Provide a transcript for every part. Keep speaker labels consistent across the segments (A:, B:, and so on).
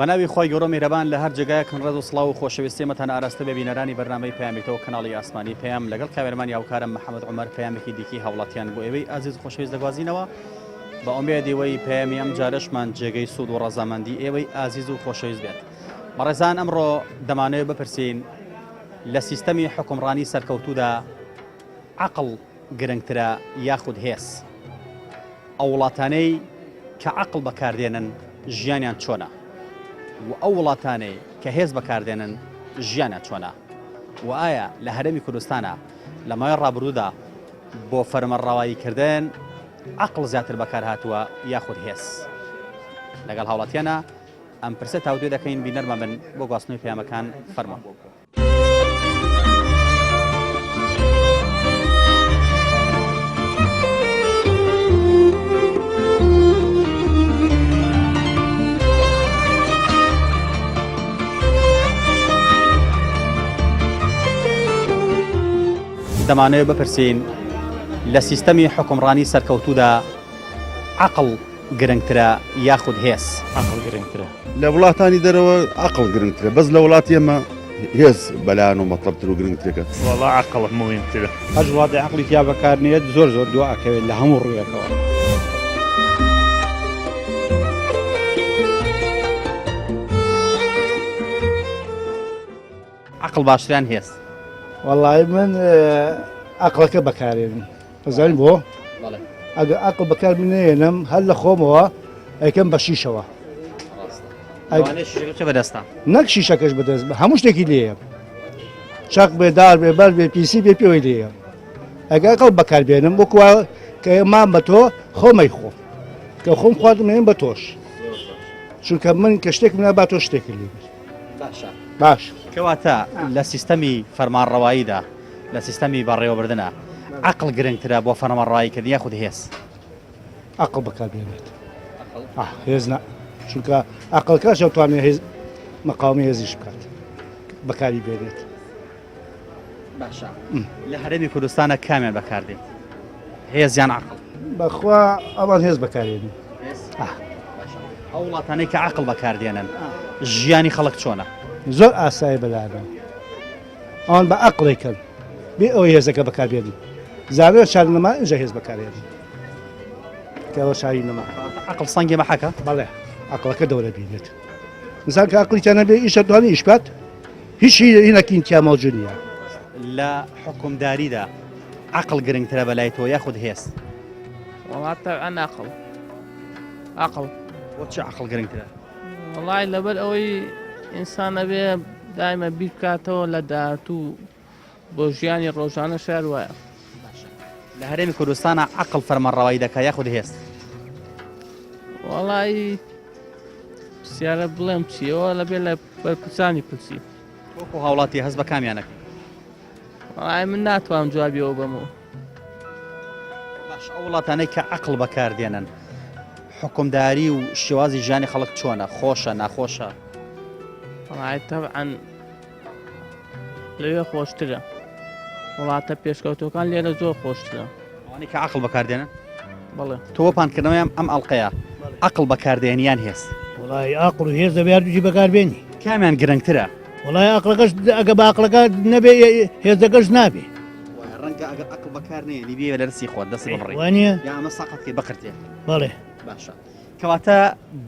A: بەناوی خوای گەورە و میهرەبان لە هەر جێگایەکن ڕێز و سڵاو و خۆشەویستی ئێمەتان ئاراستە بێ بینەرانی بەرنامەی پەیامی تۆ کەناڵی ئاسمانی پەیام لەگەڵ کامێرەمانی هاوکارم محەممەد عومەر پەیامێکی دیکەی هاوڵاتیان بۆ ئێوەی ئازیز و خۆشەویست دەگوازینەوە بە ئومێدی وەی پەیامی ئەم جارەشمان جێگەی سوود و ڕەزامەندی ئێوەی ئازیز و خۆشەویست بێت بەڕێزان ئەمڕۆ دەمانەوێت بپرسین لە سیستەمی حکومڕانی سەرکەوتوودا عەقڵ گرنگترە یاخود هێز؟ ئەو وڵاتانەی کە عەقڵ بەکاردێنن ژیانیان چۆنە؟ و ئەو وڵاتانەی کە هێز بەکاردێنن ژیانیان چۆنە؟ و ئایا لە هەرێمی کوردستانا لە ماوەی ڕابردوودا بۆ فەرمانڕەواییکردن عەقڵ زیاتر بەکارهاتووە یاخود هێز؟ لەگەڵ هاوڵاتیانە ئەم پرسە تاوتوێ دەکەین بینەرمان بن بۆ گواستنەوەی پەیامەکان فەرموون. دەمانەوێت بپرسین لە سیستەمی حکومڕانی سەرکەوتوودا عەقڵ گرنگترە یاخود هێز؟ عەقڵ
B: گرنگترە. لە وڵاتانی دەرەوە عەقڵ گرنگترە بەس لە وڵاتی ئێمە هێز بەلایان و مەتڵەبتر و گرنگترەکە. وەڵا
C: عەقڵ موهیمترە.
D: هەر وڵاتێ عەقڵی تیا بەکار نێت زۆر زۆر دوا ئەکەوێت لە هەموو ڕوویەکەوە.
A: عەقڵ باشترە یان هێز؟
D: وەڵی من عەقڵەکە بەکارێنم ئەزانی بۆ ئەگە عەقڵ بەکار بنێنم هەر لە خۆمەوە ئەیکەم بە شیشەوە
A: بەدەستە
D: نەک شیشەکەش بەدەست هەموو شتێکی لێیە چەق بێ دار بێ بەر بێ پیسی بێ پێوەی لێیە ئەگە ئەقڵ بەکاربێنم وەکوە کە مام بە تۆ خۆمەی خۆم کە خۆم خواردم بە تۆش چونکە من کە شتێک منە با تۆ شتێکی لێ بێت
A: باشە باش کەواتە لە سیستەمی فەرمانڕەواییدا لە سیستەمی بەڕێوەبردنە عەقڵ گرنگترە بۆ فەرمانڕەواییکردن یاخود هێز؟
D: عەقڵ بەکاربێنێت هێز نا چونکە عەقڵەکەش ئەتوانێت هێز مەقاومی هێزیش بکات بەکاری بێنێت.
A: باشە لە هەرێمی کوردستانە کامیان بەکاردێت هێز یان عەقڵ؟
D: بەخوا ئەوان هێز بەکارێنن.
A: ئەو وڵاتانەی کە عەقڵ بەکاردێنن ژیانی خەڵک چۆنە؟
D: زۆر ئاسایە بەلایانەوە ئەوان بە عەقڵێکن بێ ئەوەی هێزەکە بەکاربێنن زانە چار نەما ئینجا هێز بەکارێنن کەەوە چاری نەما
A: عەقڵ سەنگی مەحەکە
D: بەڵێ عەقڵەکە دەورە بینێت ئینسان کە عەقڵی تیا نەبێ ئیشە توانێ ئیش بکات هیچ هینەکین تیا مەوجود نییە.
A: لە حوکمداریدا عەقڵ گرنگترە بەلای تۆ یاخود هێز؟
E: وەڵا تەبعەن ئەقڵ ئەقڵ.
A: بۆچی عەقڵ گرنگترە؟
E: وەڵای لەبەر ئەوەی ئینسان ئەبێ دایمە بیر بکاتەوە لە داهاتوو بۆ ژیانی ڕۆژانە شار وایە.
A: لە هەرێمی کوردستانە عەقڵ فەرمانڕەوایی دەکا یاخود هێز؟
E: وەڵای پرسیارە بڵێم چیەوە لەبێ لە بەرپرسانی پرسی.
A: وەکو هاوڵاتی هەست بە کامیان ئەکەی؟
E: وەڵای من ناتوانم جوابی ئەوە بەمەوە.
A: باش ئەو وڵاتانەی کە عەقڵ بەکاردێنن حوکمداری و شێوازی ژیانی خەڵک چۆنە؟ خۆشە ناخۆشە؟
E: وەڵای تەبعەن لەوێ خۆشترە وڵاتە پێشکەوتوەکان لێرە زۆر خۆشترە.
A: ئەوانەی کە عەقڵ بەکاردێنن؟
E: بەڵێ.
A: تۆ بۆ پانکردنەوەی ئەم ئەڵقەیە عەقڵ بەکاردێنی یان هێز؟
F: وەڵای ئەقڵ و هێز دەبێ هەردووکی بەکاربێنی.
A: کامیان گرنگترە؟
F: وەڵای ئەقڵەکەش ئەگە بە ئەقڵەکە نەبێ هێزەکەش نابێ.
A: وایە ڕەنگە ئەگەر ئەقڵ بەکار نەیەنی بێ لە دەستی خۆت دەستی ببڕی.
F: وانییە؟
A: یا ئەمە سەقەت کەی بقرتێ.
F: بەڵێ.
A: باشە کەواتە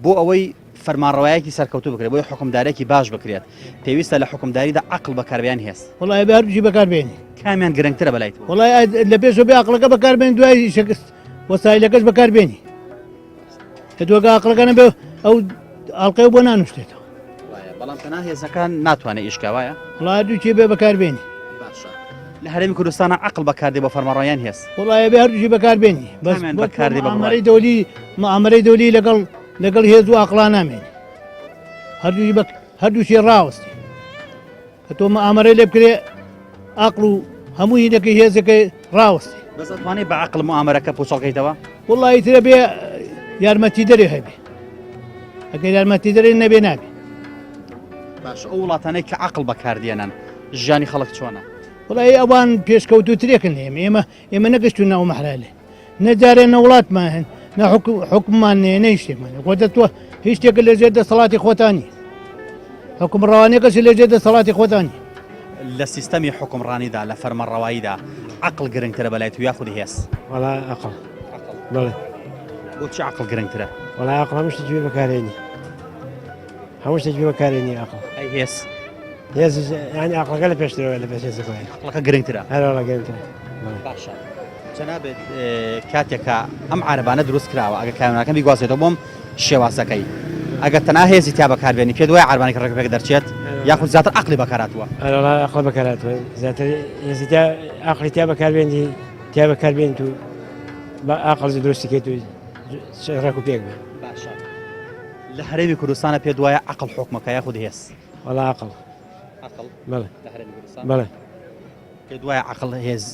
A: بۆ ئەوەی فەرمانڕەوایەکی سەرکەوتوو بکرێت، بۆی حوکمدارێکی باش بکرێت، پێویستە لە حوکمداریدا عەقڵ بەکاربێ یان هێز؟
F: وەڵای ئەبێ هەردووکی بەکار بێنی.
A: کامیان گرنگترە بەلای تۆ؟
F: وەڵای لە پێشەوە بێ عەقڵەکە بەکار بێنی دوای شکست وەسایلەکەش بەکار بێنی. کە دووەکە عەقڵەکە نەبێ ئەو ئاڵقەی بۆ نانوشتێتەوە.
A: وایە بەڵام تەنها هێزەکان ناتوانێت ئیش کا وایە؟
F: وەڵای هەردووکی بێ بەکار بێنی.
A: باشە لە هەرێمی کوردستانە عەقڵ بەکاردێ بۆ فەرمانڕەوا یان هێز؟
F: وەڵای ئەبێ هەردووکی بەکار بێنی. بەس
A: کامیان بەکاردێ بە بڕوای؟
F: مامەرەی دەولی مامەرەی دەولی لەگەڵ لەگەڵ هێز و ئاقڵا نامێنێ هەردووی بە هەردووشی ڕاوەستی کە تۆ مامەرەی لێ بکرێ ئاقل و هەموو هینەکەی هێزەکەی ڕاوەستی
A: بەس ئەتوانێت بە عەقڵ موئامەرەکە پوچەڵکەیتەوە؟
F: وەڵی ترە بێ یارمەتی دەرێ هەبێ ئەگەر یارمەتی دەرێ نەبێ نابێ
A: باش ئەو وڵاتانەی کە عەقڵ بەکاردێنن ژیانی خەڵک چۆنە؟
F: وڵی ئەوان پێشکەوتوترێکن ئێمە ئێمە ئێمە نەگەشتوین ئەو مەحرالێ نە جارێ نە وڵاتمان هەن نە حکوممان نێ نە هیچ شتێکمان خۆ دەتوە هیچ شتێک لە ژێر دەسەڵاتی خۆتان نییە. حکومڕەوانی کەسی لە جێ دەسەڵاتی خۆتان نیە.
A: لە سیستەمی حوکمڕانیدا، لە فەرمانڕەواییدا عەقڵ گرنگترە بەلای تو یاخود هێز؟
C: وەڵا عەقڵ. بەڵێ.
A: بۆچی عەقڵ گرنگترە؟
C: وەڵا عەقڵ هەموو شتێکی پێ بەکارێنی. هەموو شتێکی پێ بەکارێنی عەقڵ.
A: ئەی هێز؟
C: هێز یانی عەقڵەکە لە پێشترەوە لە پێش هێزەکەوە.
A: عەقڵەکە گرنگترە.
C: هەر وەڵا گرنگترە.
A: باشە. جەنابت کاتێک کە ئەم عارەبانە دروست کراوە ئەگەر کامیۆنەکە بیگوازێتەوە بۆم شێوازەکەی ئەگەر تەنها هێزی تیا بەکاربێنی پێت وایە عارەبانێکی ڕێک پێک دەرچێت یاخود زیاتر عەقلی بەکارهاتووە؟
C: ئەرەڵا عەقڵ بەکارهاتووە زیاتر هێزی تیا عەقلی تیا بەکاربێنی تیا بەکاربێنیت و بە عەقڵ دروستی کەیت و ڕێک و پێک بێ.
A: باشە لە هەرێمی کوردستانە پێت وایە عەقڵ حوکمەکە یاخود هێز؟
C: وەڵا عەقڵ.
A: عەقڵ؟
C: بەڵێ.
A: لە هەرێمی کوردستان؟
C: بەڵێ.
A: پێت وایە عەقڵ هێز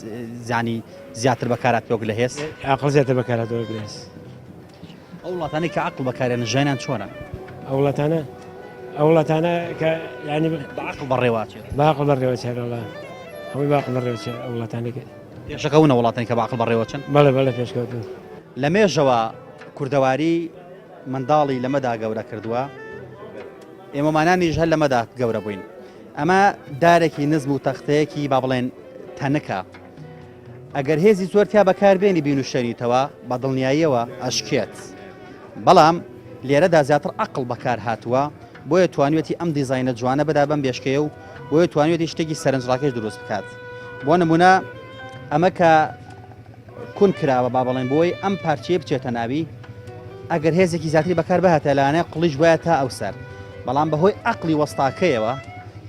A: زانی زیاتر بەکارات وەک لە هێز؟
C: عەقڵ زیاتر بەکارات وەک لە هێز.
A: ئەو وڵاتانەی کە عەقڵ بەکارێنن ژیانیان چۆنە؟
C: ئەو وڵاتانە ئەو وڵاتانە کە ینی
A: بە عەقڵ بەڕێوەچێت.
C: بە عەقڵ بەڕێوەچێت وەڵا هەمووی بە عەقڵ بەڕێوەچێت ئەو وڵاتانەی کە
A: پێشەکەونە وڵاتانی کە بە عەقڵ بەڕێوەچن؟
C: بەڵێ بەڵێ پێشکەوتوون.
A: لە مێژەوە کوردەواری منداڵی لەمەدا گەورە کردووە، ئێمەمانانیش هەر لەمەدا گەورە بووین. ئەمە دارێکی نزم و تەختەیەکی با بڵێن تەنکە. ئەگەر هێزی زۆر تیا بەکاربێنی بینوشێنیتەوە بە دڵنیاییەوە ئەشکێت. بەڵام لێرەدا زیاتر عەقڵ بەکار هاتووە بۆیە توانیویەتی ئەم دیزاینە جوانە بدا بەم بێشکەیە و بۆیە توانیویەتی شتێکی سەرنجڕاکێش دروست بکات. بۆ نمونە ئەمە کە کون کراوە با بڵێن بۆی ئەم پارچەیە بچێتە ناوی ئەگەر هێزێکی زیاتری بەکار بهاتە لەوانەیە قڵیش بوایە تا ئەو سەر بەڵام بەهۆی عەقڵی وەستاکەیەوە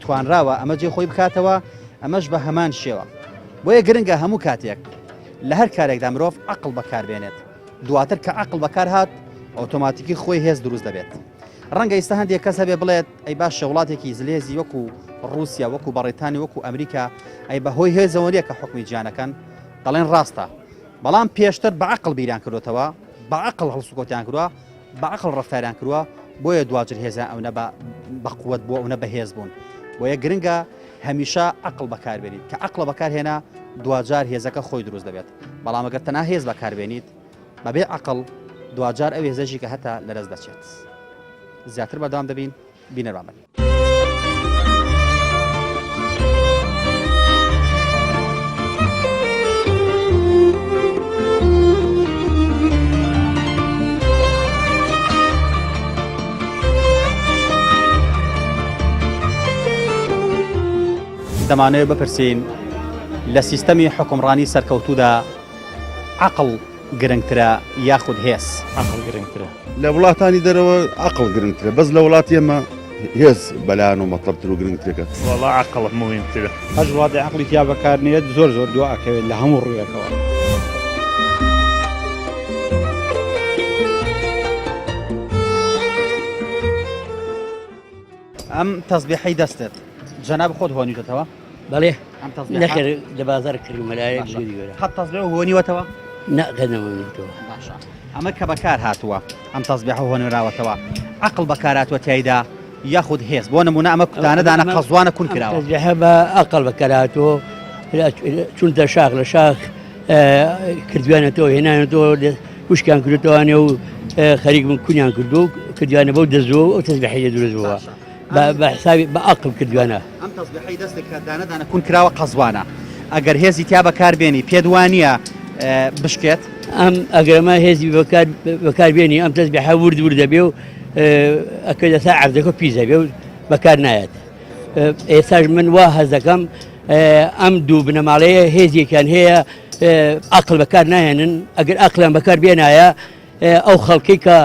A: توانراوە ئەمە جێ خۆی بکاتەوە ئەمەش بە هەمان شێوە بۆیە گرنگە هەموو کاتێک لە هەر کارێکدا مرۆڤ عەقڵ بەکاربێنێت دواتر کە عەقڵ بەکار هات ئۆتۆماتیکی خۆی هێز دروست دەبێت ڕەنگە ئیستا هەندێک کەس هەبێ بڵێت ئەی باشە وڵاتێکی زلێزی وەکو ڕووسیا وەکو بەڕیتانی وەکو ئەمریکا ئەی بەهۆی هێزەوە نیە کە حکومی جیانەکەن دەڵێن ڕاستە بەڵام پێشتر بە عەقڵ بیریان کردوتەوە بە عەقڵ هەڵسوکەوتیان کردووە بە عەقڵ ڕەفتاریان کردووە بۆیە دواجر هێزیان ئەونە بە بەقوت بووە ئەونە بەهێز بوون بۆیە گرنگە هەمیشە عەقڵ بەکاربێنیت کە عەقڵە بەکارهێنا دواجار هێزەکە خۆی دروست دەبێت بەڵام ئەگەر تەنها هێز بەکاربێنیت بەبێ عەقڵ دواجار ئەو هێزەشی کە هەتا لەدەست دەچێت زیاتر بەردەوام دەبین بینەران بن. دەمانەوێت بپرسین لە سیستەمی حکومڕانی سەرکەوتوودا عەقڵ گرنگترە یاخود هێز؟
G: عەقڵ گرنگترە.
B: لە وڵاتانی دەرەوە عەقڵ گرنگترە بەس لە وڵاتی ئێمە هێز بەلایان و مەتڵەبتر و گرنگترەکە.
G: وەڵا عەقڵ موهیمترە.
H: هەر وڵاتێ عەقڵی تیا بەکار نێت زۆر زۆر دوا ئەکەوێت لە هەموو ڕوویەکەوە.
A: ئەم تەزبیحەی دەستت جەناب خۆت هۆنیوتەتەوە؟
I: بەڵێ
A: ئەم تەزبیحە
I: نەخێر لە بازار کڕیومە لایەک
A: باشە.
I: گوێی گەورە
A: قەت تەزبیح هۆنیوەتەوە؟
I: نا قەت نەمهۆنیوەتەوە.
A: باشە ئەمە کە بەکار هاتووە ئەم تەزبیحە هۆنراوەتەوە عەقڵ بەکار هاتووە تیایدا یاخود هێز بۆ نمونە ئەمە دانە دانە
I: ئەمە-
A: قەزوانە کون
I: ئەم
A: کراوە
I: تەزبیحە بە ئەقڵ بەکار هاتووە چونتە شاخ لە شاخ کردویانەتەوە هێنانەتەوە وشکیان کردوانێ و خەریک بوون کونیان کردو کردوانە بەو دەزوە و ئەو تەزبیحەی لێ دروست بووە بە حسابی بە ئەقڵ کردوانە.
A: ئەم تەزبیحەی دەستت کە دانە دانە کون کراوە قەزوانە ئەگەر هێزی تیا بەکار بێنی پێت وانییە بشکێت؟
I: ئەم ئەگەر ئەمە هێزی بەکار بەکار بێنی ئەم تەزبیحە ورد ورد دەبێ و ئەکەوێتە سەر عەردەکە پیس دەبێ و بەکار نایەت. ئێستاش من وا هەست دەکەم ئەم دوو بنەماڵەیە هێزێکیان هەیە ئەقل بەکار ناهێنن ئەگەر ئەقلیان بەکار بێنایە ئەو خەڵکی کە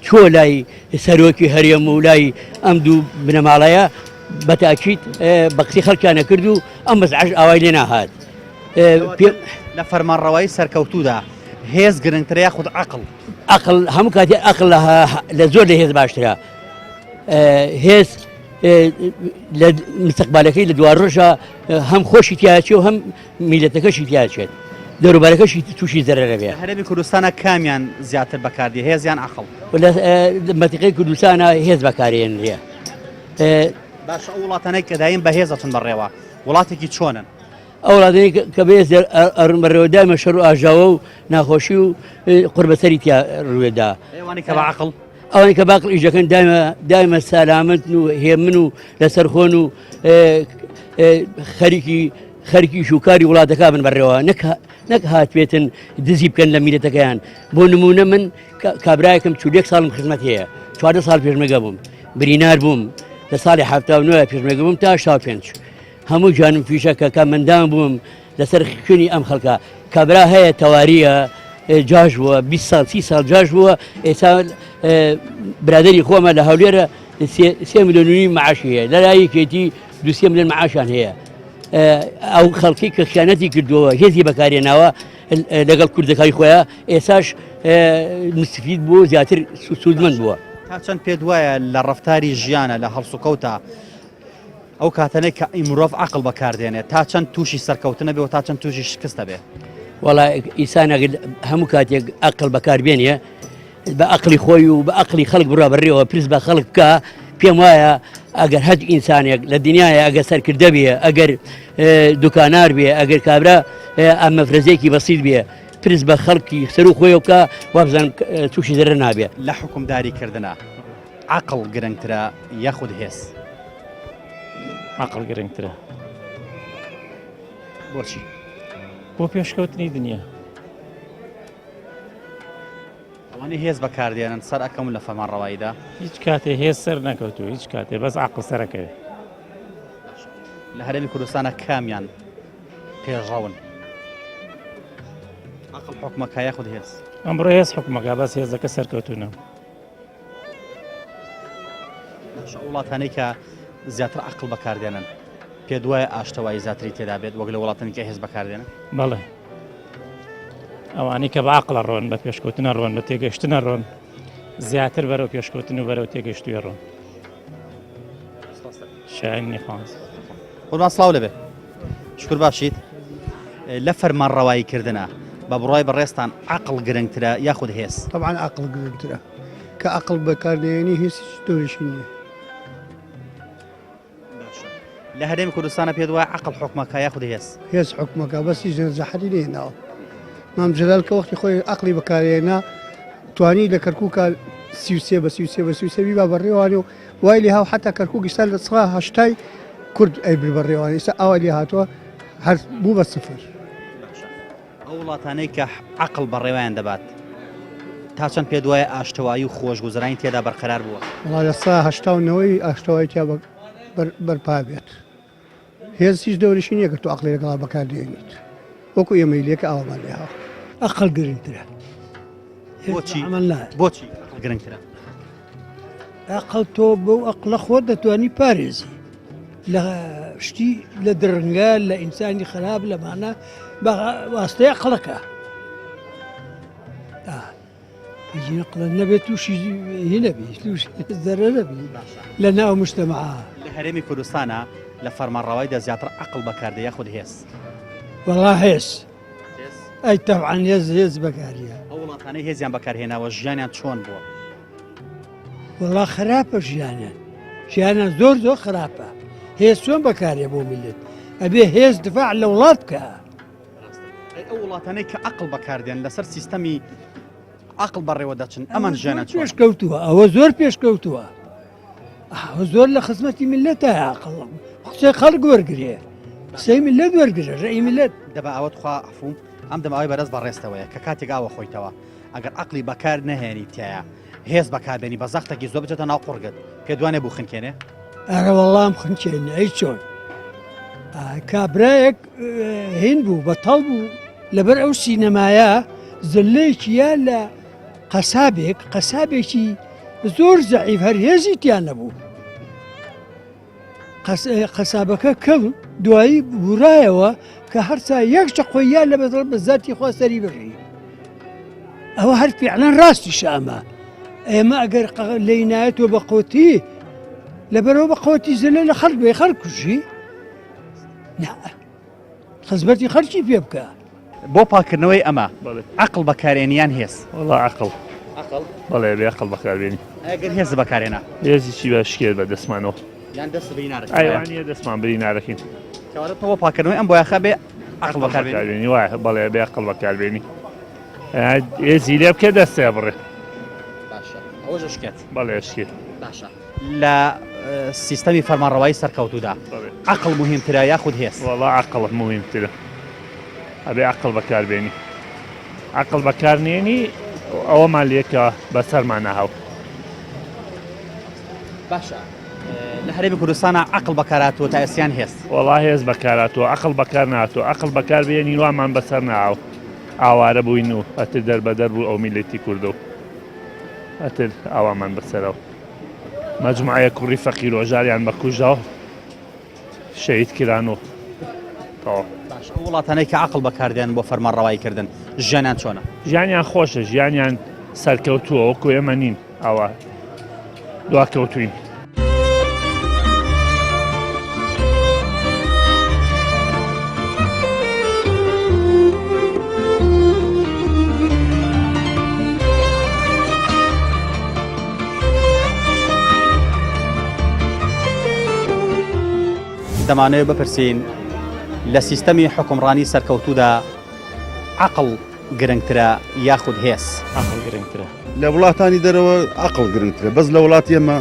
I: چۆ لای سەرۆکی هەرێم و لای ئەم دوو بنەماڵەیە بەتاکیت بە قسەی خەڵکیانە کرد و ئەم مەزعەش ئاوای لێ ناهات.
A: لە فەرمانڕەوایی سەرکەوتوودا هێز گرنگترە یاخود عەقڵ؟
I: عەقڵ هەموو کاتێ عەقڵ لە زۆر لە هێز باشترە. هێز لە مستەقبالەکەی لە دواڕۆژە هەم خۆشی تیاچێ و هەم میلەتەکەشی تیاچێت دەروبارەکەشی تووشی زەرەرە بێ.
A: هەرێمی کوردستانە کامیان زیاتر بەکاردێ هێز یان عەقڵ؟
I: لە مەنتیقەی کوردستانە هێز بەکارێنرێ.
A: باشە ئەو وڵاتانەی کە دایم بە هێز ئەچن بەڕێوە وڵاتێکی چۆنن؟
I: ئەو وڵاتانەی کە بەهێز ئەڕن بەڕێوە دایمە شەڕ و ئاژاوە و ناخۆشی و قوربەسەری تیا ڕووێدا.
A: ئەوانەی کە بە عەقڵ؟
I: ئەوەی کە باقل ئیش دەکەن دایمە دایمە سەلامەتن و هێمن و لەسەر خۆن و خەریکی خەرکی شوکاری وڵاتەکە بن بەڕێوە نەک نەک هاتبێتن دزی بکەن لە میرەتەکەیان بۆ نمونە من کابراایەکم چولێک ساڵم خزمەت هەیە چواردە ساڵ پێشمەگە بووم برینار بووم لە ساڵی ه پێشمەگە بووم تا شا پێنج هەموو گیانم فیشەکە کە مندام بووم لەسەر خوێنی ئەم خەڵکە کابرا هەیە تەواریە جاش بووە 20 ساڵ سی ساڵ جاش بووە ئێستا برادری خۆمە لە هەولێرە سێ میلیۆنی معاشی هەیە لە لای یەکێتی دوسێ میلیۆن معاشیان هەیە ئەو خەڵکی کە خیانەتی کردووە هێزی بەکارێناوە لەگەڵ کوردەکانی خۆیان ئێساش مستفید بوو زیاتر سوودمەند بووە.
A: تا چەند پێت وایە لە ڕەفتاری ژیانە لە هەڵسوکەوتە ئەو کاتەنەی کە مرۆڤ عەقڵ بەکاردێنێت تا چەند تووشی سەرکەوتنە بێ و تا چەند تووشی شکستە بێ؟
I: وەڵا ئینسان ئەگەر هەموو کاتێک ئەقڵ بەکاربێنێ بە ئەقلی خۆی و بە ئەقلی خەڵک بڕا بەڕێوە پرس بە خەڵک بکە پێم وایە ئەگەر هەج ئینسانێک لە دنیاە ئەگەر سەرکردە بێ ئەگەر دوکانار بێ ئەگەر کابرا ئەم مەفرەزێکی بەسیت بێ پرس بە خەڵکی سەر و خۆی بکە وابزان تووشی زەرەر نابێ.
A: لە حوکمداری کردنا عەقڵ گرنگترە یاخود هێز؟
G: عەقڵ گرنگترە.
A: بۆچی؟
G: بۆ پێشکەوتنی دنیا.
A: ئەوانەی هێز بەکاردێنن سەر ئەکەون لە فەرمانڕەواییدا؟
G: هیچ کاتێ هێز سەر نەکەوتووە هیچ کاتێ بەس عەقڵ سەرەکەوێ.
A: لە هەرێمی کوردستانە کامیان پێشڕەون؟ عەقڵ حوکمەکە یاخود هێز؟
G: ئەمڕۆ هێز حوکمەکە بەس هێزەکە سەرکەوتوو نەبوو.
A: باشە ئەو وڵاتانەی کە زیاتر عەقڵ بەکاردێنن پێت وایە ئاشتەوایی زیاتری تێدا بێت وەک لە وڵاتانی کە هێز بەکاردێنن؟
G: بەڵێ ئەوانەی کە بە عەقڵە ڕۆن بە پێشکەوتنە ڕۆن بە تێگەشتنە ڕۆن زیاتر بەرەو پێشکەوتن و بەرەو تێگەشتوێ ڕۆن. شایانی خواز.
A: قوربان سڵاو لەبێ شکر باشیت لە فەرمانڕەوایی کردنە بە بڕای بەڕێزتان عەقڵ گرنگترە یاخود هێز؟
J: طبعا عەقڵ گرنگترە کە عەقڵ بەکارنەیەنی هیچ دۆریشی نییە.
A: لە هەرێمی کوردستانە پێت وایە عەقڵ حوکمەکە یاخود هێز؟
J: هێز حوکمەکە بەس هیچ نەزاحەتی نەهێناوە. مام جەلال کە وەختی خۆی عەقڵی بەکارهێنا توانی لە کەرکووکا 33 بە 33 بە 33 بیبا بەڕێوانی و وای لێ هاو حتا کەرکووک ئیستا لە سڕا هەشتای کورد ئەیبرد بەڕێوانی ئیستا ئاوا لێ هاتووە هەر بوو بە سفر.
A: ئەو وڵاتانەی کە عەقڵ بەڕێوەیان دەبات تا چەند پێت وایە ئاشتەوایی و خۆشگوزەرانی تێدا بەرقەرار بووە؟
J: وەڵا لە سا هەشتا و نەوەی ئاشتەوایی تیا بەرپا بێت هێز هیچ دەوریشی نییە کە تۆ عەقڵی لەگەڵا بەکار دێنیت وەکو ئێمەی لێ کە ئاوامان لێ هاوە.
K: ئەقڵ گرنگترە.
A: بۆچی؟ بۆچی ئەقڵ گرنگترە؟
K: ئەقڵ تۆ بەو ئەقڵە خۆت دەتوانی پارێزی لە شتی لە درنگە لە ئینسانی خراپ لەمانە بە واستەی ئەقڵەکە قڵە نەبێت تووشی هی نەبی تووش زەرە نەبی لە ناو مشتەمە
A: لە هەرێمی کوردستانە لە فەرمانڕەوایدا زیاتر عەقڵ بەکاردێ یاخود هێز؟
K: وەڵا هێز ئەی تەبعەن هێز هێز بەکاریە.
A: ئەو وڵاتانەی هێزیان بەکارهێناوە ژیانیان چۆن بووە؟
K: وەڵا خراپە ژیانیان ژیانیان زۆر زۆر خراپە هێز چۆن بەکارێ بۆ میللەت ئەبێ هێز دفاع لە وڵات بکە.
A: ئەی ئەو وڵاتانەی کە عەقڵ بەکاردێن لەسەر سیستەمی عەقڵ بەڕێوە دەچن ئەمان ژیانیان چۆنە؟
K: پێشکەوتووە ئەوە زۆر پێشکەوتووە ئەوە زۆر لە خزمەتی میللەتە عەقڵ قسەی خەڵک وەرگێ قسەی میللەت وەرگرە ڕێی میللەت.
A: دەبا ئەوە تخوا عەفوو ئەم دەماوەی بەرەز بەڕێزتەوەیە کە کاتێک ئاوە خۆیتەوە ئەگەر عەقڵی بەکار نەهێنی تیایا هێز بەکاربێنی بە زەختێکی زۆر بچێتە ناو قوڕگت پێت وانێ بخنکێنێ؟
K: ئەرە وەڵام خنکێنێ ئەی چۆن کابرایەک هین بوو بەتەڵ بوو لەبەر ئەو سینەمایە زلەیەکیە لە قەسابێک قەسابێکی زۆر زەعیف هەر هێزی تیان نەبوو قەسابەکە کەم دوایی بورایەوە کە هەرسا یەک چەقۆیان لە بەدڵ بە زاتی خوا سەری بڕی ئەوە هەر فعلەن ڕاستی شامە ئێمە ئەگەر لی نایەتەوە بە قۆتی لەبەرەوە بە قۆتی زلە لە خەڵک بێ خەڵک کوژی خزمەتی خەڵکی پێ بکە.
A: بۆ پاککردنەوەی ئەمە عەقڵ بەکارێنی یان هێز؟
G: وەڵا عەقڵ.
A: عەقڵ؟
G: بەڵێ بێ عەقڵ بەکاربێنی.
A: ئەگەر هێز بەکارێنا؟
G: هێزی چی بە شکێت بە دەستمانەوە.
A: یان دەست برینارەکەین.
G: ئەی وانیە دەستمان برینارەکەین.
A: کەواتە تۆ بۆ پاککردنەوەی ئەم بۆیاخە بێ عەقڵ
G: بەکاربێنی وایە بەڵێ بێ عەقڵ بەکاربێنی. هێزی لێ بکە دەستێ بڕێ.
A: باشە. ئەوەش ئەشکێت.
L: بەڵێ ئەشکێت.
A: باشە لە سیستەمی فەرمانڕەوایی سەرکەوتوودا عەقڵ موهیمترە یاخود هێز؟
L: وەڵا عەقڵ موهیمترە ئەبێ عەقڵ بەکاربێنی عەقڵ بەکارنێنی ئەوەمان لێکە بەسەرمانە هاو.
A: باشە لە هەرێمی کوردستانە عەقڵ بەکارهاتووە تا ئێستیان هێز؟
L: وەڵا هێز بەکارهاتووە عەقڵ بەکار نەهاتووە عەقڵ بەکار بێنی وامان بەسەر ناو ئاوارە بووین و ئەتر دەربەدەر بوو ئەو میللەتی کوردە و ئەتر ئاوامان بەسەرەوە مەجموعەیە کوڕی فەقیر و هەژاریان بەکوژا و شەهید کران و تەواو.
A: باش ئەو وڵاتانەی کە عەقڵ بەکاردێنن بۆ فەرمانڕەوایی کردن ژیانیان چۆنە؟
L: ژیانیان خۆشە ژیانیان سەرکەوتووە وەکو ئێمە نین ئاوا دواکەوتوین.
A: دەمانەوێت بپرسین لە سیستەمی حوکمڕانی سەرکەوتوودا عەقڵ گرنگترە یاخود هێز؟
G: عەقڵ گرنگترە.
B: لە وڵاتانی دەرەوە عەقڵ گرنگترە بەس لە وڵاتی ئێمە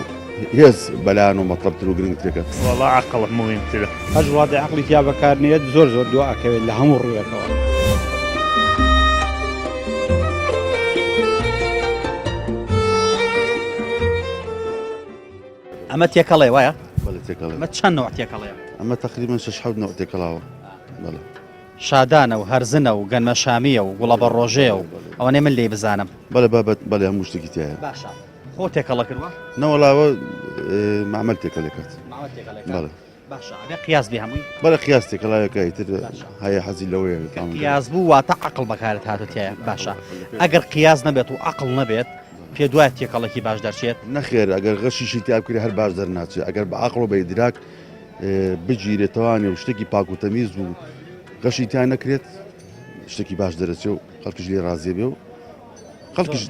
B: هێز بەلایان و مەتڵەبتر و گرنگترەکە.
L: وەڵا عەقڵ موهیمترە.
H: هەر وڵاتێ عەقڵی تیا بەکار نێت زۆر زۆر دوا ئەکەوێت لە هەموو ڕوویەکەوە.
A: ئەمە تێکەڵێ وایە؟
B: بەڵێ تێکەڵێ.
A: ئەمە چەند نەوع تێکەڵەیە؟
B: ئەمە تەقریبەن شەش حەوت نەوع تێکەڵاوە. بەڵێ.
A: شادانە و هەرزنە و گەنمەشامییە و گوڵەبەڕۆژەیە و ئەوەنەی من لێی بزانم.
B: بەڵێ بابە بەڵێ هەموو شتێکی تیایە.
A: باشە خۆ تێکەڵە کردوە؟
B: نەوەڵا ئەوە مەعمەل تێکەڵێ کات.
A: مەعمەل تێکەڵێ کات.
B: بەڵێ.
A: باشە ئەبێ قیاس بێ هەمووی؟
B: بەڵێ قیاس تێکەڵاوێکە ئیتر هەیە حەزی لەوەیە.
A: کە قیاس بوو واتە عەقڵ بەکارت هاتوو تیایە. باشە ئەگەر قیاس نەبێت و عەقڵ نەبێت پێت وایە تێکەڵێکی باش دەرچێت؟
B: نەخێر ئەگەر غەشیشی تیا بکرێ هەر باش دەرناچێ ئەگەر بە عەقڵ و بە ئیدراک بگیرێتەوانێ و شتێکی پاک و تەمیز و غەشی تیا نەکرێت شتێکی باش دەرەچێ و خەڵکیش لێ ڕازیە بێ و خەڵکیش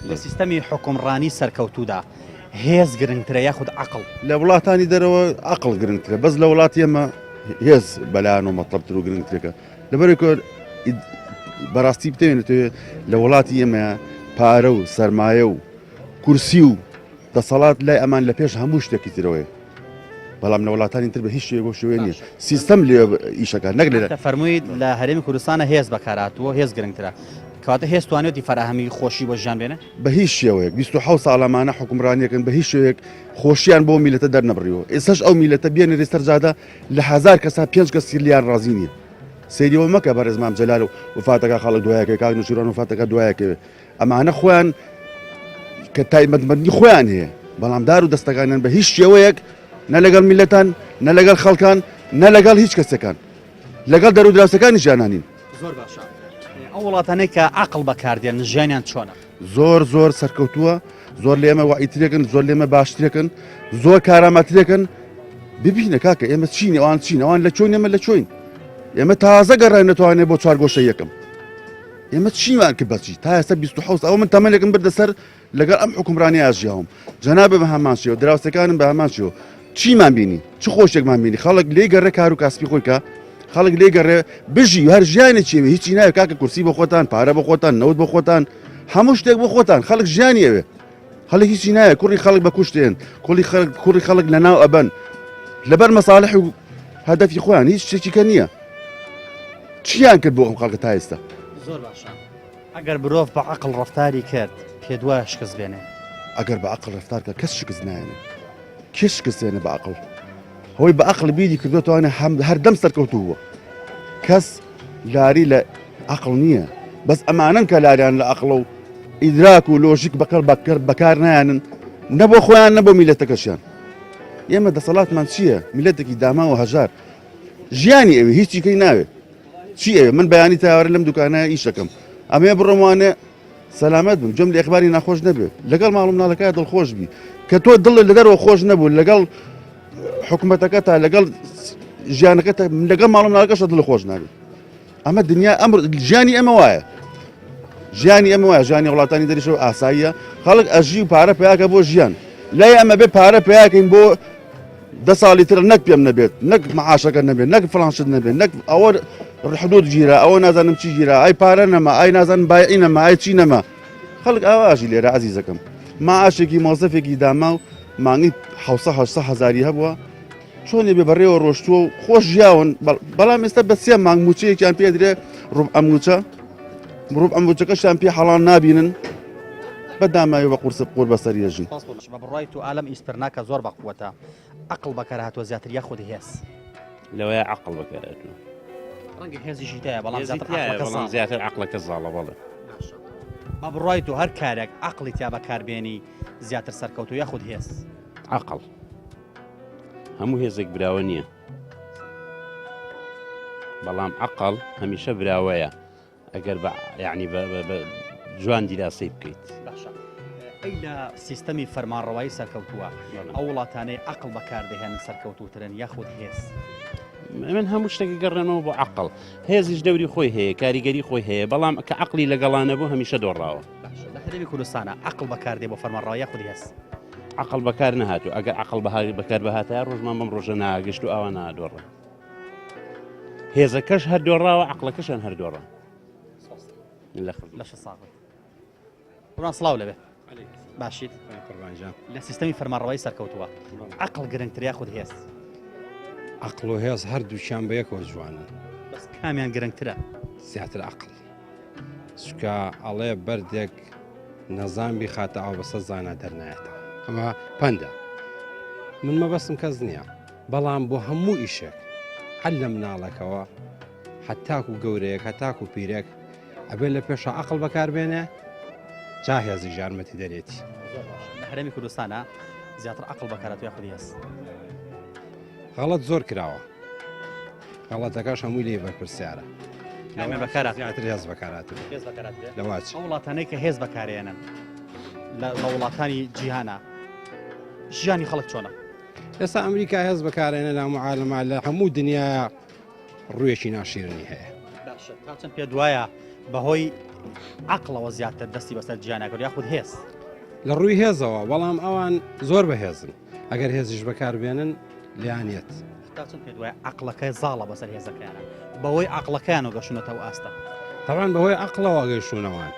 A: لە سیستەمی حوکمڕانی سەرکەوتوودا هێز گرنگترە یاخود عەقڵ؟
B: لە وڵاتانی دەرەوە عەقڵ گرنگترە بەس لە وڵاتی ئێمە هێز بەلایان و مەتڵەبتر و گرنگترەکە لەبەرئەوەی بەڕاستی بتەوێنێتەوە لە وڵاتی ئێمە پارە و سەرمایە و کورسی و دەسەڵات لای ئەمان لە پێش هەموو شتێکی ترەوەیە بەڵام لە وڵاتانی تر بە هیچ شێوەیەک بەو شێوەیە نییە سیستەم لێ ئیشەکە نەک لێرە.
A: فەرموویت لە هەرێمی کوردستانە هێز بەکارهاتووە هێز گرنگترە کەواتە هێز توانیوتی فەراهەمی خۆشی بۆ ژیان بێنێ؟
B: بە هیچ شێوەیەک 27 ساڵ ئەمانە حوکمڕانیەکەن بە هیچ شێوەیەک خۆشیان بۆ میلەتە دەرنەبڕیوە ئێستاش ئەو میلەتە بێنەرێ سەر جادە لە هەزار کەسا پێنج کەسی لیان ڕازی نییە سەیری ئەوە مەکە بەڕێز مام جەلال و وفاتەکە خەڵک دوایەکەوێ کاک نەوشیروان وفاتەکە دوایەکەوێ ئەمانە خۆیان کە تایبەتمەندی خۆیان هەیە بەڵام دار و دەستەکانیان بە هیچ شێوەیەک نە لەگەڵ میلەتان نە لەگەڵ خەڵکان نە لەگەڵ هیچ کەسەکان لەگەڵ دەرو دراوسەکانی ژیانانین
A: زۆر باشە ئەو وڵاتانەی کە عقل بەکاردێن ژیانیان چۆنە
B: زۆر زۆر سەرکەوتووە زۆر لێمە وعیترێکن زۆر لێمە باشترێکن زۆر کارامەترێکن ببینە کاکە ئێمە چین ئەوان چین ئەوان لە چۆن ئێمە لە چۆین ئێمە تازە گەڕای نەتوانێت بۆ چوارگۆشە یەکەم ئێمە چیمان کرد بەچی تا ئێستا 27 ئەوە من تەمەنێکم بردە سەر لەگەڵ ئەم حکومڕانی ئاژیاوم جەنابە بە هەمان شێوە دراوسەکانم بە هەمان شێوە چیمان بینی چ خۆشێکمان بینی خەڵک لێ گەڕێ کار و کاسپی خۆی کە خەڵک لێ گەڕێ بژی هەر ژیانی چێوی هیچی ناوێ کاکە کورسی بۆ خۆتان پارە بۆ خۆتان نەوت بۆ خۆتان هەموو شتێک بۆ خۆتان خەڵک ژیانی ئەوێ خەڵک هیچی نایە کوڕی خەڵک بە کوشتێن کوڵی خەڵک کوڕی خەڵک لەناو ئەبەن لەبەر مەساڵح و هەدەفی خۆیان هیچ شتێکی کە نییە چیان کرد بۆ ئەم خەڵکە تا ئێستا؟
A: زۆر باشە ئەگەر مرۆڤ بە عەقڵ ڕەفتاری کرد پێت وایە شکست بێنێ؟
B: ئەگەر بە عەقڵ ڕەفتار کە کەس شکست نایەنێ کێ شکست دێنێ بە عەقڵ؟ هۆی بە عەقڵ بیری کردوتوانە هەم هەردەم سەرکەوتوو بووە کەس لاری لە عەقڵ نییە بەس ئەمانەن کە لاریان لە عەقڵە و ئیدراک و لۆژیک بەکەڵ بەکەر بەکار نایەنن نە بۆ خۆیان نە بۆ میلەتەکەشیان ئێمە دەسەڵاتمان چییە میلەتێکی داما و هەژار ژیانی ئەوێ هیچی کەی ناوێ چی ئەوێ من بەیانی تاوارە لەم دوکانە ئیشەکەم ئەمێ بڕۆموانێ سەلامەت بم جم لە ئەخباری ناخۆش نەبێ لەگەڵ ماڵم مناڵەکە دڵخۆش بی کە تۆ دڵ لە دەرەوە خۆش نەبوو لەگەڵ حکوومەتەکە تا لەگەڵ ژیانەکە لەگەڵ ماڵم مناڵەکەش دڵ خۆش نابێت ئەمە دنیا ئەم ژیانی ئەمە وایە ژیانی ئەمە وایە ژیانی وڵاتانی دەریشەوە ئاساییە خەڵک ئەژی و پارە پیاکە بۆ ژیان لای ئەمە بێ پارە پیاکەین بۆ دە ساڵی تر نەک پێم نەبێت نەک معاشەکە نەبێت نەک فڵان شت نەبێت نەک ئەوە حدود گیرا ئەوە نازانم چی گیرا ئای پارە نەما ئای نازانم بایعی نەما ئای چی نەما خەڵک ئاواژی لێرە عزیزەکەم. معاشێکی مۆزەفێکی داما و مانگی 700 800 هەزاری هەبووە چۆنێ بێ بەڕێوە ڕۆشتووە و خۆش ژیاون بەڵام ئێستا بە سێ مانگ موچەیەکیان پێدرێ ڕوب ئەم موچە ڕوب ئەم موچەکەشیان پێ حەڵان نابینن بە داماوی بە قورس قور بەسەر یەژن.
A: بە بڕوای تۆ ئالەم ئیسپرناکە زۆر بە قوەتە عەقڵ بەکار هاتووە زیاتر یاخود هێز؟
M: لەوەیە عەقڵ بەکار هاتووە.
A: ڕەنگە هێزیشی تایە بەڵام زیاتر عەقڵەکە
M: بەڵام زیاتر عەقڵەکە زاڵە بەڵێ.
A: باشە بە بڕوای تۆ هەر کارێک عەقڵی تیا بەکار بێنی زیاتر سەرکەوتوو یاخود هێز؟
M: عەقڵ. هەموو هێزێک براوە نییە بەڵام عقل هەمیشە براوەیە ئەگەر بە یعنی بە جوان دیراسەی بکەیت
A: باشە ئەی لە سیستەمی فەرمانڕەوایی سەرکەوتووە ئەو وڵاتانەی عقل بەکاردەهێنن سەرکەوتوترن یاخود هێز
M: من هەموو شتێک گەڕێنەوە بۆ عقل هێزیش دەوری خۆی هەیە کاریگەری خۆی هەیە بەڵام کە عقلی لەگەڵانە بوو هەمیشە دۆڕاوە
A: لە هەرێمی کوردستانە عقل بەکاردێ بۆ فەرمانڕەوە یاخود هێز
M: عەقڵ بەکار نەهاتوو ئەگەر عەقڵ بەکار بهاتایە ڕۆژمان بەم ڕۆژە ناگەشت و ئاوا نادۆڕا هێزەکەش هەر دۆڕاوە عەقڵەکەشان هەر دۆڕا لە
A: لەش ساغ قوربان سڵاو لەبێ باشیت
H: قوربانجان
A: لە سیستەمی فەرمانڕەوایی سەرکەوتووە عەقڵ گرنگتر یاخود هێز
H: عەقڵ و هێز هەردووکیان بە یەکەوە جوانن
A: بەس کامیان گرنگترە
H: زیاتر عەقڵ چونکە ئەڵێ بەردێک نەزان بیخاتە ئاو بەسەر زانا دەرنایەتەوە ئەمە پەندە من مەبەستم کەس نییە بەڵام بۆ هەموو ئیشێک هەر لە مناڵەکەوە هەتاکو گەورەیەک هەتاکو پیرێک ئەبێ لە پێشە عقل بەکاربێنێ جا هێزی یارمەتی دەرێتی
A: لە هەرێمی کوردستانە زیاتر عقل بەکارات یاخود هێز
H: غەڵەت زۆر کراوە غەڵەتەکەش هەمووی لێی بەرپرسیارە.
A: کامیان بەکارات
H: زیاتر هێز بەکارات
A: هێز بەکارات
H: لەواچ
A: ئەو وڵاتانەی کە هێز بەکارێنن لە وڵاتانی جیهانە ژیانی خەڵک چۆنە؟
H: ئێستا ئەمریکا هێز بەکارێنە لە معالەما لە هەموو دنیا ڕوویەکی ناشیرنی هەیە
A: باشە تا چەند پێ دوایە بەهۆی عقلەوە زیاتر دەستی بەسەر جیهانە کرد یاخود هێز
H: لە ڕووی هێزەوە بەڵام ئەوان زۆر بەهێزن ئەگەر هێزیش بەکاربێنن لیانیەت.
A: تا چەند پێت وایە عەقڵەکە زاڵە بەسەر هێزەکەیانە بەهۆی عەقڵەکەیانەوە گەشتونەتە ئەو ئاستە؟
H: تەبعەن بەهۆی عەقڵەوە گەیشتونەوان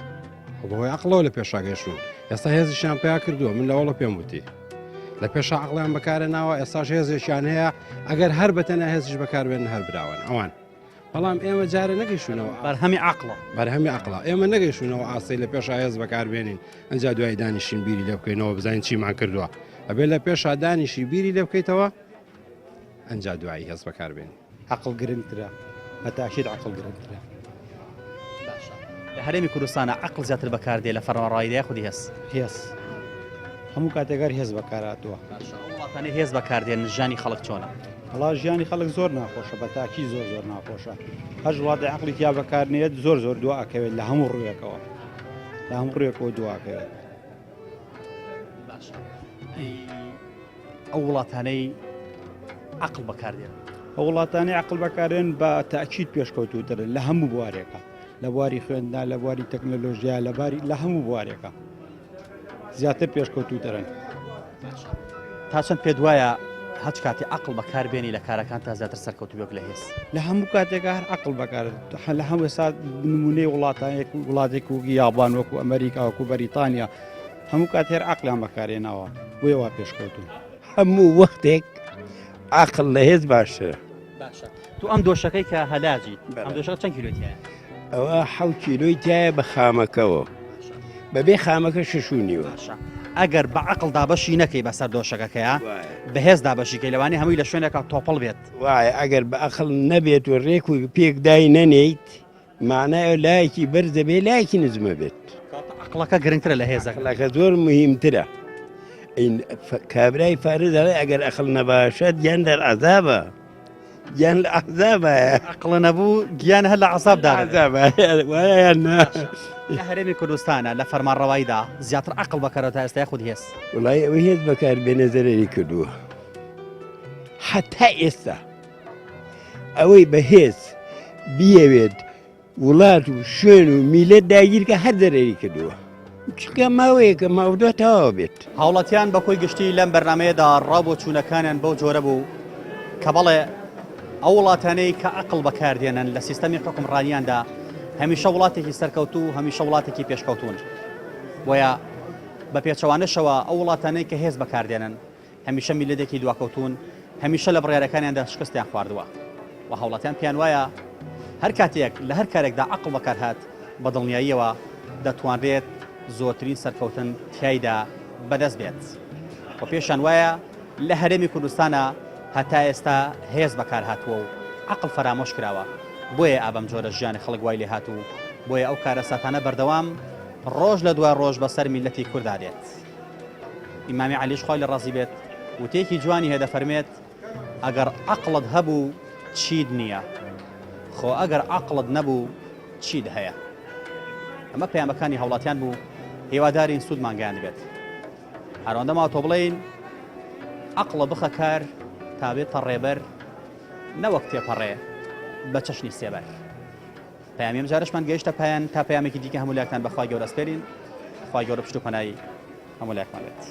H: بەهۆی عەقڵەوە لە پێشا گەیشتون ئێستا هێزیشیان پیا کردووە من لەوەڵە پێم وتی لە پێشا عەقڵیان بەکارە ناوە ئێستاش هێزێکیان هەیە ئەگەر هەر بەتەنە هێزیش بەکاربێن هەر براوەن ئەوان بەڵام ئێمە جارە نەگەیشتونەوە
A: بەرهەمی عەقڵە
H: بەرهەمی عەقڵە ئێمە نەگەیشتونەوە ئاستەی لە پێشا هێز بەکاربێنین ئەجا دوای دانیشین بیری لێ بکەینەوە بزانین چیمان کردووە ئەبێ لە پێشا دانیشی بیری لێ بکەیتەوە ئەنجا دوایی هێز بەکاربێنی.
N: عەقڵ گرنگترە بە تاکید عەقڵ گرنگترە.
A: باشە لە هەرێمی کوردستانا عەقڵ زیاتر بەکاردێ لە فەرمانڕەواییدا یاخود هێز؟
N: هێز هەموو کاتێک هەر هێز بەکارهاتووە.
A: باشە ئەو وڵاتانەی هێز بەکاردێن ژیانی خەڵک چۆنە؟
N: وەڵا ژیانی خەڵک زۆر ناخۆشە بە تاکی زۆر زۆر ناخۆشە هەر وڵاتێ عەقڵی تیا بەکار نێت زۆر زۆر دوا ئەکەوێت لە هەموو ڕوویەکەوە لە هەموو ڕوویەکەوە دوا ئەکەوێت.
A: باشە ئەو وڵاتانەی عەقڵ بەکاردێن؟
N: ئەو وڵاتانەی عەقڵ بەکارێن بە تەئکید پێشکەوتووترن لە هەموو بوارێکە لە بواری خوێندنا لە بواری تەکنەلۆژیا لە باری لە هەموو بوارێکە زیاتر پێشکەوتووترن.
A: تا چەند پێت وایە هەچ کاتی عەقڵ بەکار بێنی لە کارەکان تا زیاتر سەرکەوتوو بێت لە هێز؟
N: لە هەموو کاتێکا هەر عەقڵ بەکار لە هەموو سات نمونەی وڵاتانێک وڵاتێک وەک یابان وەکو ئەمریکا وەکو بەریتانیا هەموو کات هەر عەقڵیان بەکارهێناوە بۆیە وا پێشکەوتوون.
O: هەموو وەختێک عەقڵ لە هێز باشترە.
A: باشە تۆ ئەم دۆشەکەی کە هەلاجیت ئەم دۆشەکە چەند کیلۆی تیایە؟
O: ئەوە حەو کیلۆی تایە بە خامەکەوە بەبێ خامەکە شەش و نیوە.
A: باشە ئەگەر بە عەقڵ دابەشی نەکەی بەسەر دۆشەکەکەیا بەهێز دابەشی کەی لەوانەیە هەمووی لە شوێنێکا تۆپەڵ بێت.
O: وایە ئەگەر بە عەقڵ نەبێت و ڕێک و پێک دای نەنێیت معنای لایەکی بەرز دەبێت لایەکی نزمە بێت.
A: کەواتە عەقڵەکە گرنگترە لە هێزەکە.
O: عەقڵەکە زۆر مهمترە. کابرای فارس دەڵێ ئەگەر ئەقڵ نەباشە گیان دەر عەزابە. گیان لە عەزابایە.
A: ئەقڵ نەبوو گیان هەر لە عەزابدا
O: وایە یان نا؟
A: لە هەرێمی کوردستانە لە فەرمانڕەواییدا زیاتر عەقڵ بەکارە تا ئێستا یاخود هێز؟
O: وڵی ئەوەی هێز بەکار بێنێ زەرەری کردووە هەتا ئێستا. ئەوەی بەهێز بیەوێت وڵات و شوێن و میلەت داگیرکە هەر دەرەری کردووە چونکە ماوەیەکە ماودە تەواو بێت.
A: هاوڵاتیان بە کۆی گشتی لەم بەرنامەیەدا ڕا بۆچوونەکانیان بەو جۆرە بوو کە بەڵێ ئەو وڵاتانەی کە عەقڵ بەکاردێنن لە سیستەمی حوکمڕانیاندا هەمیشە وڵاتێکی سەرکەوتوو هەمیشە وڵاتێکی پێشکەوتوون بۆیە. بە پێچەوانەشەوە ئەو وڵاتانەی کە هێز بەکاردێنن هەمیشە میللەتێکی دواکەوتوون، هەمیشە لە بڕیارەکانیاندا شکستیان خواردووە و هاوڵاتیان پێیان وایە هەر کاتێک لە هەر کارێکدا عەقڵ بەکارهات بە دڵنیاییەوە دەتوانرێت زۆرترین سەرکەوتن تیایدا بەدەست بێت و پێشیان وایە لە هەرێمی کوردستانا هەتا ئێستا هێز بەکارهاتووە و عەقڵ فەرامۆش کراوە بۆیە ئا بەم جۆرە ژیانی خەڵک وای لێهات و بۆیە ئەو کارەساتانە بەردەوام ڕۆژ لە دوای ڕۆژ بەسەر میللەتی کوردا دێت. ئیمامی عەلیش خوای لێ ڕازی بێت وتەیەکی جوانی هەیە دەفەرمێت ئەگەر عەقڵت هەبوو چیت نییە خۆ ئەگەر عەقڵت نەبوو چیت هەیە ئەمە پەیامەکانی هاوڵاتیان بوو هیوادارین سوودمان گەیاندبێت هەروەندە ماوە تۆ بڵێین عەقڵە بخە کار تا بێتە ڕێبەر نەوەک تێپەڕێ بە چەشنی سێبەر. پەیامی ئەم جارەشمان گەیشتە پایان تا پەیامێکی دیکە هەموو لایەکتان بە خوای گەورە ئەسپێرین خوای گەورە پشت و پەنای هەموو لایەکمان بێت.